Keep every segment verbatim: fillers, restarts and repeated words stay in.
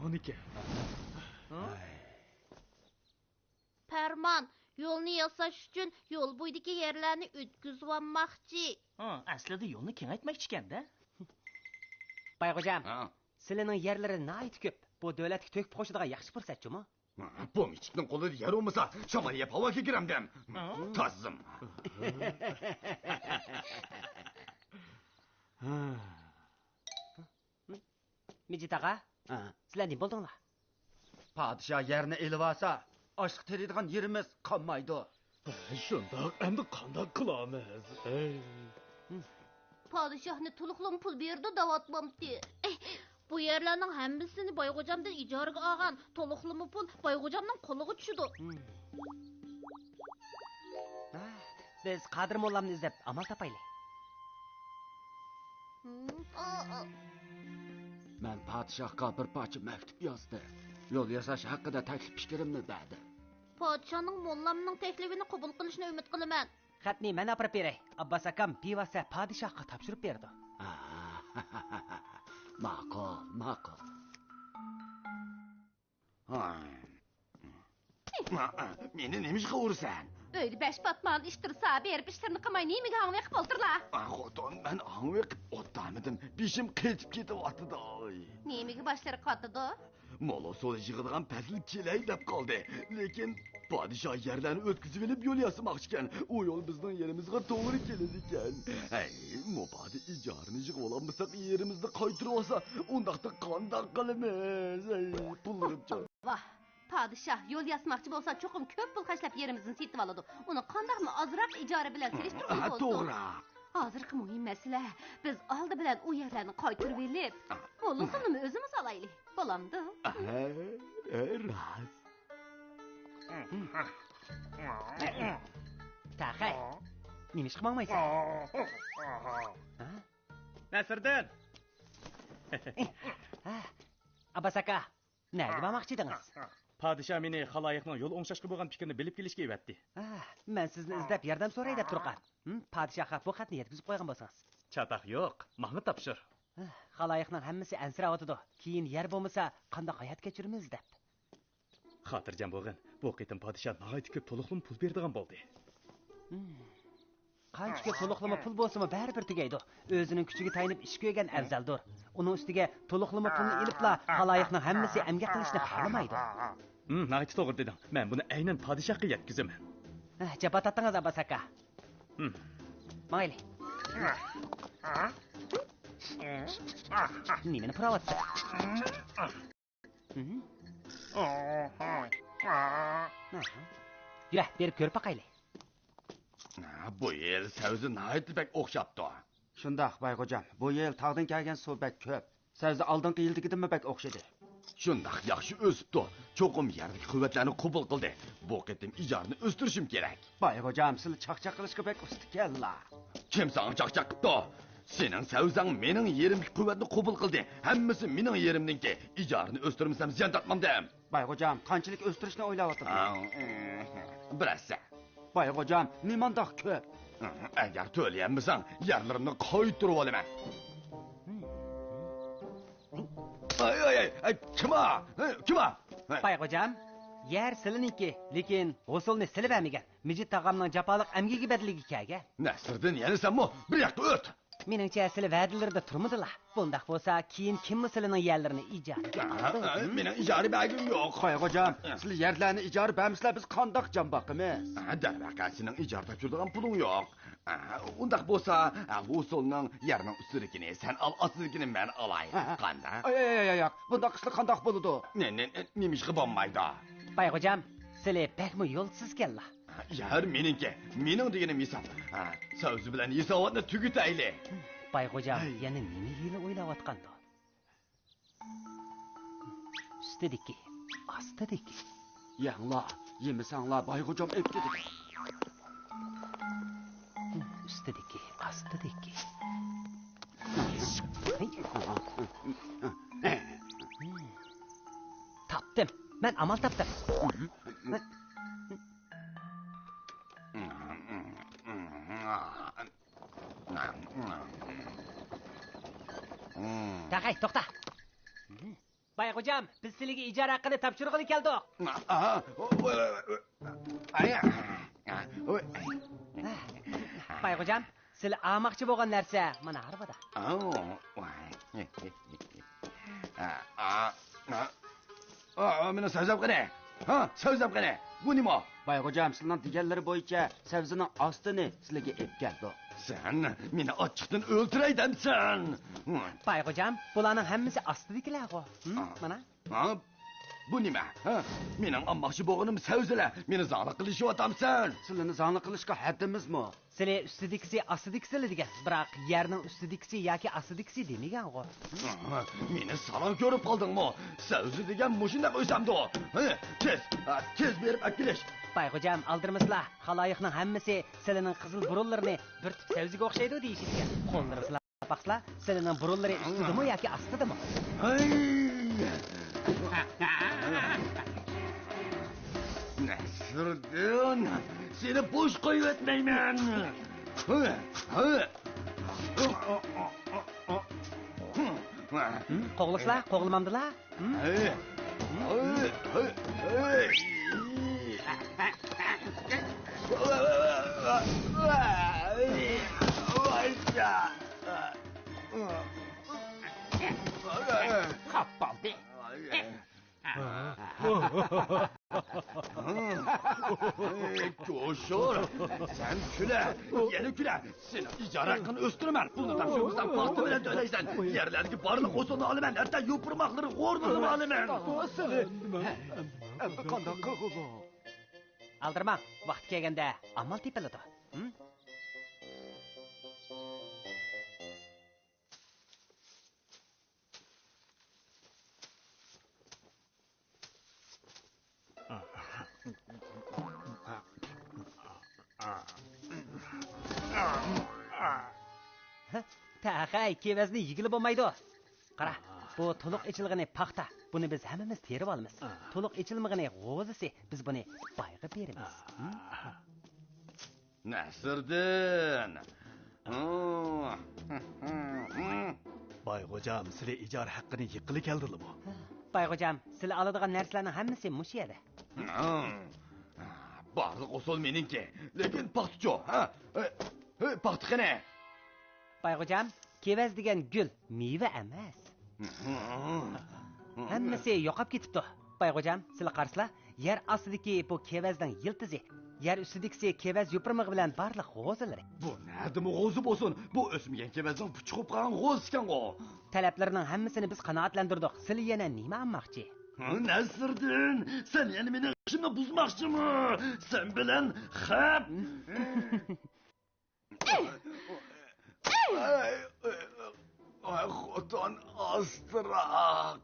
ئۇنىكى. پەرمان، يولنى ياساش ئۈچۈن يول بويىدىكى يەرلەرنى ئۆتكۈزۈۋالماقچى. ھە، ئەسلىدە يولنى كېڭەيتمەكچىكەن-دە. بايغوجام، ھە؟ سىلىنىڭ يەرلىرى ناھايىتى كۆپ. بۇ دۆلەتكە تۆھپە قوشىدىغان ياخشى پۇرسەتچۇمۇ؟ بۇ مىچىكنىڭ قولىدا يەر بولمىسا، شامال يەپ ھاۋا كىرەمدىم. ھە؟ تازىم. مىجىت ئاغا، ھە. سىلەر نېمە بولدۇڭلار؟ پادىشاھ يەرنى ئېلىۋالسا، ئاشلىق تېرىيدىغان يېرىمىز قالمايدۇ. شۇنداق، ئەمدى قانداق قىلامىز؟ ھەي. پادىشاھنى تولۇقلىما پۇل بېرىدۇ دەۋاتمامتى؟ بۇ يەرلەرنىڭ ھەممىسىنى بايغوجامدىن ئىجارىگە ئالغان، تولۇقلىما پۇل بايغوجامنىڭ قولىغا چۈشىدۇ. ھە، بىز قادىر موللامنى ئىزدەپ ئامال تاپايلى. مەن پادىشاھقا بىر پارچە مەكتۇپ يازدىم. يول ياساش ھەققىدە تەكلىپ پىكرىمنى بەردىم. پادىشاھنىڭ موللامنىڭ تەكلىپىنى قوبۇل قىلىشىنى ئۈمىد قىلىمەن. خەتنى مەن ئاپىرىپ بېرەي. ئابباس ئاكام بىۋاسىتە پادىشاھقا تاپشۇرۇپ بېرىدۇ. ماقۇل، ماقۇل. مېنى نېمىشقا ئۇرىسەن؟ ئۆيدە بەش پاتمان ئىش تۇرسا، بېرىپ ئىشلىرىنى قىلماي نېمىگە ھاڭۋېقىپ ئولتۇرلا؟ خوتۇن، مەن ھاڭۋېقىپ ئولتۇرمىدىم. بېشىم قېتىپ كېتىۋاتىدۇ. نېمىگە باشلىرى قاتىدۇ؟ مول ھوسۇل يىغىدىغان پەسىل كېلەي دەپ قالدى. لېكىن پادىشاھ يەرلەرنى ئۆتكۈزۈۋېلىپ يول ياسىماقچىكەن. ئۇ يول بىزنىڭ يېنىمىزغا توغرا كېلىدىكەن. ھەي، مۇبادا ئىجارىنى يىغىۋالالمىساق، يېرىمىزنى قايتۇرۇۋالسا، ئۇنداقتا قانداق قىلىمىز؟ ھەي، پۇللىرىمچۇ؟ ۋاھ، پادىشاھ يول ياسىماقچى بولسا، چوقۇم كۆپ پۇل خەجلەپ يېرىمىزنى سېتىۋالىدۇ. ئۇنى قانداقمۇ ئازراق ئىجارە بىلەن سېلىشتۇرغىلى بولىدۇ. توغرا. ھازىرقى مۇھىم مەسىلە، بىز ئالدى بىلەن ئۇ يەرلەرنى قايتۇرۇۋېلىپ، موللىسىنىمۇ ئۆزىمىز ئالايلى. بولامدۇ؟ ھە، راست. تاخەي، نېمىشقا ماڭمايسەن؟ ھە؟ نەسىردىن! ھە، ئابباس ئاكا، نەگە بارماقچى ئىدىڭىز؟ پادىشاھ مېنى خالايىقنىڭ يول ئوڭشاشقا بولغان پىكرىنى بىلىپ كېلىشكە ئەۋەتتى. ھە، مەن سىزنى ئىزدەپ ياردەم سوراي دەپ تۇرغان. ھىم، پادىشاھقا بۇ خەتنى يەتكۈزۈپ قويغان بولسىڭىز. چاتاق يوق، ماڭا تاپشۇر. ھە، خالايىقنىڭ ھەممىسى ئەنسىرەۋاتىدۇ. كېيىن يەر بولمىسا، قانداق ھايات كەچۈرىمىز دەپ. خاتىرجەم بولغىن، بۇ قېتىم پادىشاھ ناھايىتى كۆپ تولۇقلىما پۇل بېرىدىغان بولدى. ھىم. قانچە كۆپ تولۇقلىما پۇل بولسىمۇ، بەرىبىر تۈگەيدۇ. ئۆزىنىڭ كۈچىگە تايىنىپ ئىش كۆرگەن ئەۋزەلدۇر. ئۇنىڭ ئۈستىگە تولۇقلىما پۇلنى ئېلىپلا، خالايىقنىڭ ھەممىسى ئەمگەك قىلىشنى خالىمايدۇ. ھىم، ناھايىتى توغرا دېدىڭ. مەن بۇنى ئەينەن پادىشاھقا يەتكۈزىمەن. ھە، جاپا تارتتىڭىز، ئابباس ئاكا. ھىم. ماڭايلى. نېمىنى پۇراۋاتىسەن؟ ھىم؟ ئاھا. يۈرە، بېرىپ كۆرۈپ باقايلى. بۇ يىل سەۋزە ناھايىتى بەك ئوخشاپتۇ. شۇنداق، بايغوجام. بۇ يىل تاغدىن كەلگەن سۇ بەك كۆپ. سەۋزە ئالدىنقى يىلدىكىدىنمۇ بەك ئوخشىدى. شۇنداق ياخشى ئۆسۈپتۇ. چوقۇم يەردىكى قۇۋۋەتلەرنى قوبۇل قىلدى. بۇ قېتىم ئىجارىنى ئۆستۈرۈشۈم كېرەك. بايغوجام، سىلى چاقچاق قىلىشقا بەك ئۇستىكەنلا. كىم ساڭا چاقچاق قىپتۇ؟ سېنىڭ سەۋزەڭ مېنىڭ يېرىمدىكى قۇۋۋەتنى قوبۇل قىلدى. ھەممىسى مېنىڭ يېرىمنىڭكى. ئىجارىنى ئۆستۈرمىسەم زىيان تارتمامدىم. بايغوجام، قانچىلىك ئۆستۈرۈشنى ئويلاۋاتىدۇ؟ بىر ھەسسە. بايغوجام، نېمانداق كۆپ؟ ئەگەر تۆلىيەلمىسەڭ، يەرلىرىمنى قايتۇرۇۋالىمەن. ئاي، ئاي، ئاي، ئاي، كىم ئا؟ ھە، كىم ئا؟ ھە. بايغوجام، يەر سىلىنىڭكى، لېكىن ھوسۇلنى سىلى بەرمىگەن. مىجىت تاغامنىڭ جاپالىق ئەمگىكى بەدىلىگە كەلگەن. نەسىردىن، يەنە سەنمۇ؟ بىر ياققا ئۆت! مېنىڭچە، سىلى ۋەدىلىرىدە تۇرمىدىلا. بۇنداق بولسا، كېيىن كىممۇ سىلىنىڭ يەرلىرىنى ئىجارىگە ئالىدۇ؟ ھە، مېنىڭ ئىجارە بەرگۈم يوق. بايغوجام، سىلى يەرلەرنى ئىجارە بەرمىسىلە، بىز قانداق جان باقىمىز؟ ھە، دەرۋەقە، سېنىڭ ئىجارە تاپشۇرىدىغان پۇلۇڭ يوق. ئە، ئۇنداق بولسا، ئە، ھوسۇلنىڭ يەرنىڭ ئۈستىدىكىنى سەن ئال، ئاستىدىكىنى مەن ئالاي. ھە، ھە. قانداق؟ ئاي، ئاي، ئاي، ئاي، ياق. بۇنداق ئىشلار قانداق بولىدۇ؟ نە، نە، نە، نېمىشقا بولمايدۇ؟ بايغوجام، سىلى بەكمۇ يولسىزكەنلا. يەر مېنىڭكى. مېنىڭ دېگىنىم ھېساب. ھە، سەۋزە بىلەن ھېساباتنى تۈگىتەيلى. بايغوجام، ھەي. يەنە نېمە ھىيلە ئويلاۋاتقاندۇ؟ ئۈستىدىكى، ئاستىدىكى. يەڭلار، يېمىسەڭلار، بايغوجام ئېلىپ كېتىدۇ. ئۈستىدىكى، ئاستىدىكى. تاپتىم. مەن ئامال تاپتىم. تاخەي، توختا. باي خوجام، بىز سىلىگە ئىجارە ھەققىنى تاپشۇرغىلى كەلدۇق. بايغوجام، سىلى ئالماقچى بولغان نەرسە مانا ھارۋىدا. مېنىڭ سەۋزەم قېنى؟ ھە، سەۋزەم قېنى؟ بۇ نېمە؟ بايغوجام، سىلىنىڭ دېگەنلىرى بويىچە سەۋزىنىڭ ئاستىنى سىلىگە ئېلىپ كەلدۇق. سەن مېنى ئاچچىقتىن ئۆلتۈرەي دەمسەن؟ بايغوجام، بۇلارنىڭ ھەممىسى ئاستىدىكىلەرغۇ. مانا. ھە؟ بۇ نېمە؟ ھە؟ مېنىڭ ئالماقچى بولغىنىم سەۋزىلەر. مېنى زاڭلىق قىلىشىۋاتامسەن؟ سىلىنى زاڭلىق قىلىشقا ھەددىمىزمۇ؟ سىلى ئۈستىدىكىسى ئاستىدىكىسىلە دېگەن، بىراق يەرنىڭ ئۈستىدىكىسى ياكى ئاستىدىكىسى دېمىگەنغۇ. مېنى ساراڭ كۆرۈپ قالدىڭمۇ؟ سەۋزە دېگەن مۇشۇنداق ئۆسەمدۇ؟ ھە، تېز، ھە، تېز بېرىپ ئەكېلىش. بايغوجام، ئالدىرىمىسىلا، خالايىقنىڭ ھەممىسى سىلىنىڭ قىزىل بۇرۇنلىرىنى بىر تۈپ سەۋزىگە ئوخشايدۇ دېيىشىدىكەن. قوللىرىسىلا. باقسىلا، سىلىنىڭ بۇرۇنلىرى ئۈستىدىمۇ ياكى ئاستىدىمۇ؟ ھەي! نەسىردىن، سېنى بوش قويۇۋەتمەيمەن! قوغلىسىلا، قوغلىمامدىلا؟ قاپالدى. كوشۇر، سەن كۈلە، يەنە كۈلە. سېنىڭ ئىجارە ھەققىنى ئۆستۈرىمەن. پۇلنى تاپشۇرمىسام، پاختا بىلەن تۆلەيسەن. يەرلەردىكى بارلىق ھوسۇلنى ئالىمەن، ھەتتا يوپۇرماقلىرى غورلىرىنىمۇ ئالىمەن. ئەمدى قانداق قىلغۇلۇق؟ ئالدىرىماڭ، ۋاقتى كەلگەندە ئامال تېپىلىدۇ. ھىم؟ تەخەي، كېۋەزنى يېگىلى بولمايدۇ. قارا، بۇ تولۇق ئېچىلغىنى پاختا. بۇنى بىز ھەممىمىز تېرىۋالىمىز. تولۇق ئېچىلمىغىنى غوزىسى. بىز بۇنى بايغا بېرىمىز. نەسىردىن! بايغوجام، سىلى ئىجارە ھەققىنى يىغقىلى كەلدىلىمۇ؟ بايغوجام، سىلى ئالىدىغان نەرسىلەرنىڭ ھەممىسى مۇشۇ يەردە. بارلىق ئوسۇل مېنىڭكى، لېكىن پاختىچۇ، ھە؟ ھە، پاختا قېنى؟ بايغوجام، كېۋەز دېگەن گۈل، مېۋە ئەمەس. ھەممىسى يوقاپ كېتىپتۇ. بايغوجام، سىلى قارىسىلا، يەر ئاستىدىكى بۇ كېۋەزنىڭ يىلتىزى، يەر ئۈستىدىكىسى كېۋەز يوپۇرمىقى بىلەن بارلىق غوزىلىرى. بۇ نەدىمۇ غوزا بولسۇن؟ بۇ ئۆسمىگەن كېۋەزنىڭ پۇچۇقۇپ قالغان غوزىسى ئىكەنغۇ. تەلەپلىرىنىڭ ھەممىسىنى بىز قانائەتلەندۈردۇق. سىلى يەنە نېمە ئالماقچى؟ نەسىردىن، سەن يەنە مېنىڭ ئىشىمنى بۇزماقچىمۇ؟ سەن بىلەن خەپ. ئاي، ئاي، ئاي، خوتۇن ئاستىراق.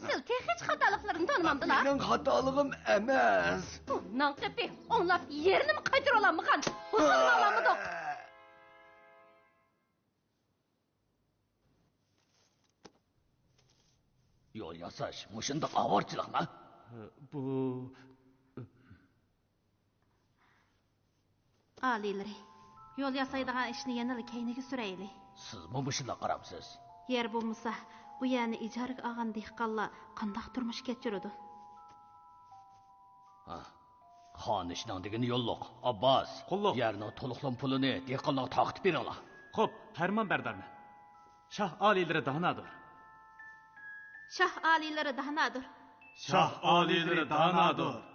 سىل تېخىچە خاتالىقلىرىنى تونۇمامدىلا؟ مېنىڭ خاتالىقىم ئەمەس. بۇ ناڭ قېپى، ئوڭلاپ يېرىنىمۇ قايتۇرۇۋالالمىغان. ھۇزۇرىنى ئالالمىدۇق. يول ياساش مۇشۇنداق ئاۋارىچىلىقلا؟ بۇ ئالىيلىرى، يول ياسايدىغان ئىشنى يەنىلا كەينىگە سۈرەيلى. سىزمۇ مۇشۇنداق قارامسىز؟ يەر بولمىسا، ئۇ يەرنى ئىجارىگە ئالغان دېھقانلار قانداق تۇرمۇش كەچۈرىدۇ؟ ھا، خان ئىشىنىڭ دېگىنى يوللۇق. ئابباس، قۇللۇق. يەرنىڭ تولۇقلىما پۇلىنى دېھقانلارغا تارقىتىپ بېرىڭلار. خوپ، پەرمان بەردارمەن. شاھ ئالىيلىرى دانادۇر. شاھ ئالىيلىرى دانادۇر. شاھ ئالىيلىرى دانادۇر.